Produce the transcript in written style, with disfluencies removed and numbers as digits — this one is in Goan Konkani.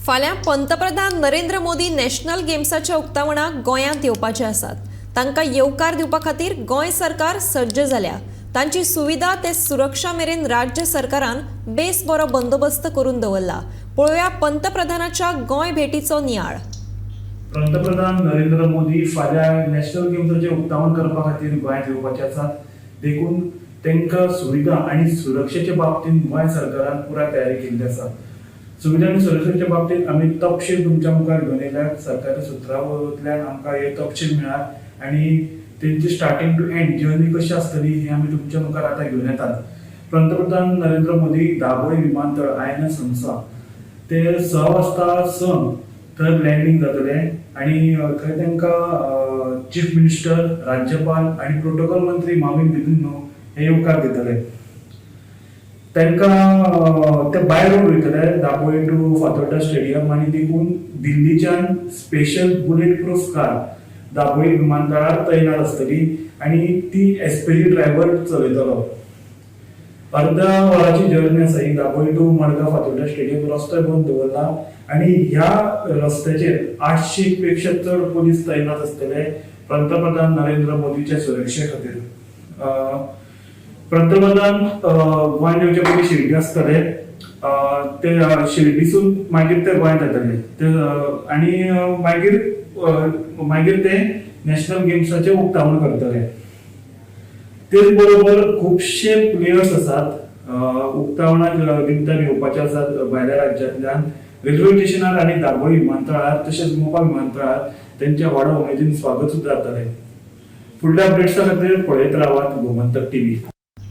फाल्यां पंतप्रधान नरेंद्र मोदी नॅशनल गेम्साच्या उक्तावणाक गोंयांत येवपाचे आसात. तांकां येवकार दिवपा खातीर गोंय सरकार सज्ज जाल्या. तांची सुविधा ते सुरक्षा मेरेन राज्य सरकारान बेस बरो बंदोबस्त करून दवरला. पळोवया पंतप्रधानाच्या गोंय भेटीचो नियाळ. पंतप्रधान नरेंद्र मोदी फाल्यां नॅशनल गेम्साचें उक्तावण करपा खातीर गोंयांत येवपाचे आसात. देखून तांकां सुविधा आनी सुरक्षेच्या बाबतींत गोंय सरकारान पुराय तयारी केल्ली आसा. सुविधा आनी सुरक्षेच्या बाबतींत आमी तपशील तुमच्या मुखार घेवन येयल्यात. सरकारी सुत्रां वयल्यान आमकां हे तपशील मेळ्ळा आनी तेंची स्टार्टींग टू एंड जर्नी कशी आसतली हें आमी तुमच्या मुखार आतां घेवन येतात. पंतप्रधान नरेंद्र मोदी दाबोळी विमानतळ, आयएनएस हंसा, ते 6 वाजता 6 थंय लँडींग जातलें आनी थंय तांकां चीफ मिनिस्टर, राज्यपाल आनी प्रोटोकॉल मंत्री माविन गुदिन्हो हे येवकार दितले. तांकां ते बाय रोड वयतले दाबोळी टू फातोर्डा स्टेडियम आनी देखून दिल्लीच्यान special bullet proof car Dabolim विमानतळार तैनात आसतली आनी ती एसपीजी ड्रायव्हर चलयतलो. अर्द्या वराची जर्नी आसा ही दाबोळी टू मडगांव फातोर्डा स्टेडियम. रस्तो बंद दवरला आनी ह्या रस्त्याचेर 800 पेक्षा चड पोलीस तैनात आसतले पंतप्रधान नरेंद्र मोदीच्या सुरक्षे खातीर. पंतप्रधान गोंयांत येवचे पयलीं शिर्डी आसतले. ते शिर्डीसून मागीर ते गोंयांत येतले ते आनी मागीर ते नॅशनल गेम्साचें उक्तावण करतले. तेच बरोबर खुबशे प्लेयर्स आसात, उक्तावणाक निमतान येवपाचे आसात भायल्या राज्यांतल्यान. रेल्वे स्टेशनार आनी दाबोळी विमानतळार तशेंच मोपा विमानतळार तेंच्या व्हडा उमेदीन स्वागत सुद्दां जातलें. फुडल्या अपडेट्सा खातीर पळयत रावात गोमंतक टीव्ही.